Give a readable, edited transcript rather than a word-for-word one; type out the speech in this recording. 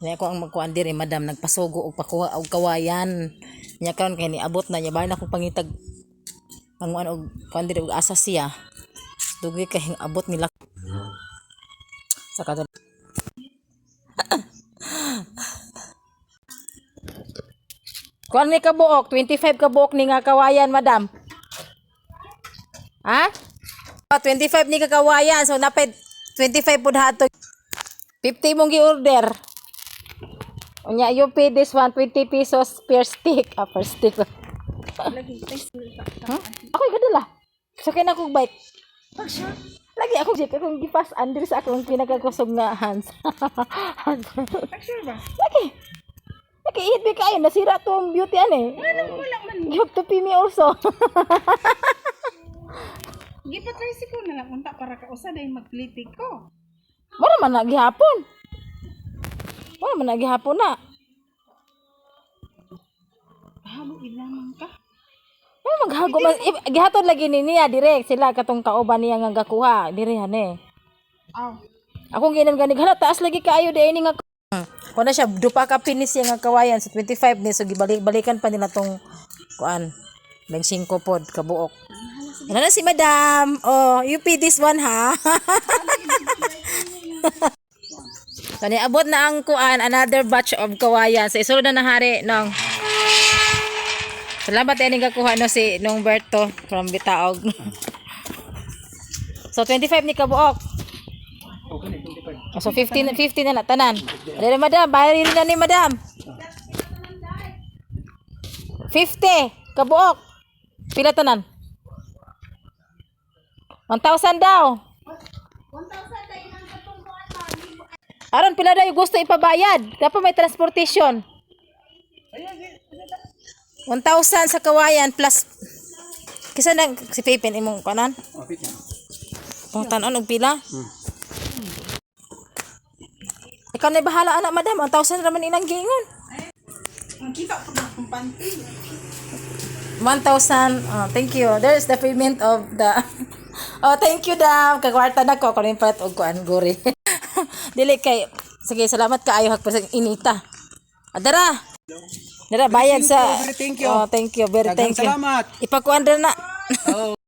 Nya ako ang magkuan diri, madam, nagpasugo og pakuha og kawayan. Nya karon kay niabot na niya, bahin akong pangitag panguan og kuan diri og asa siya. Dugay kay abot nila sa kada. Kuan ni kabuok, 25 kabuok ni nga kawayan, madam. Ha? Oh, 25 ni kakawayan. So napay 25 pud hato. 50 mong gi-order. Unya, you pay this one 20 pesos per stick. Ah, per stick. Huh? Ako gadala. Sakay na akong bike. Lagi ako jeep akong gipas under sa akong pinakakusog nga hands. Hands. Sure ba? Lagi. Lagi ihit mi kaayo, nasira tong beauty ane. Wala man. You have to pay me also. Gipa-tricycle na lang unta para kausa dahil magplitik ko. Wala man na gihapon. Wala man na gihapon na. Habo lamang ka. Wala maghago man gihatod lagi ni niya direct sila katong kauban niya nga gakuha diri hane. Aw. Akong ginan gani hala, taas lagi kaayo di ini nga. Kuan na siya, dupa ka pinis siya nga kawayan sa 25 ni, so gibalik-balikan pa nila tong kuan 25 pod kabuok. Ano na si madam? Oh, you pay this one ha. So niabot na ang kuan, another batch of kawayan. So isulod na nahari nong. Salamat ini kakuha no si nung Berto from Bitaog. So 25 ni kabuok. Oh, so 15 15 na na tanan. Dere madam, bayarin na ni madam. 50 kabuok. Pila tanan? 1,000 daw. Aron pila daw yung gusto ipabayad. Dapat may transportation. 1,000 sa kawayan plus kisa na si Pepin imong kanan. Pang tanon og pila. Ikaw na bahala anak, madam. 1,000 raman ilang giingon. Ang kita ko na akong panty. 1,000. Oh, thank you. There is the payment of the. Oh, thank you, dam. Kagwarta na ko. Kung palit og kuan guri. Dili kay sige, salamat kaayo hag sa inita. Adara. Dara bayad sa Very thank you. Oh, thank you. Very Daghang thank you. salamat. Ipakuan ra na. Oh.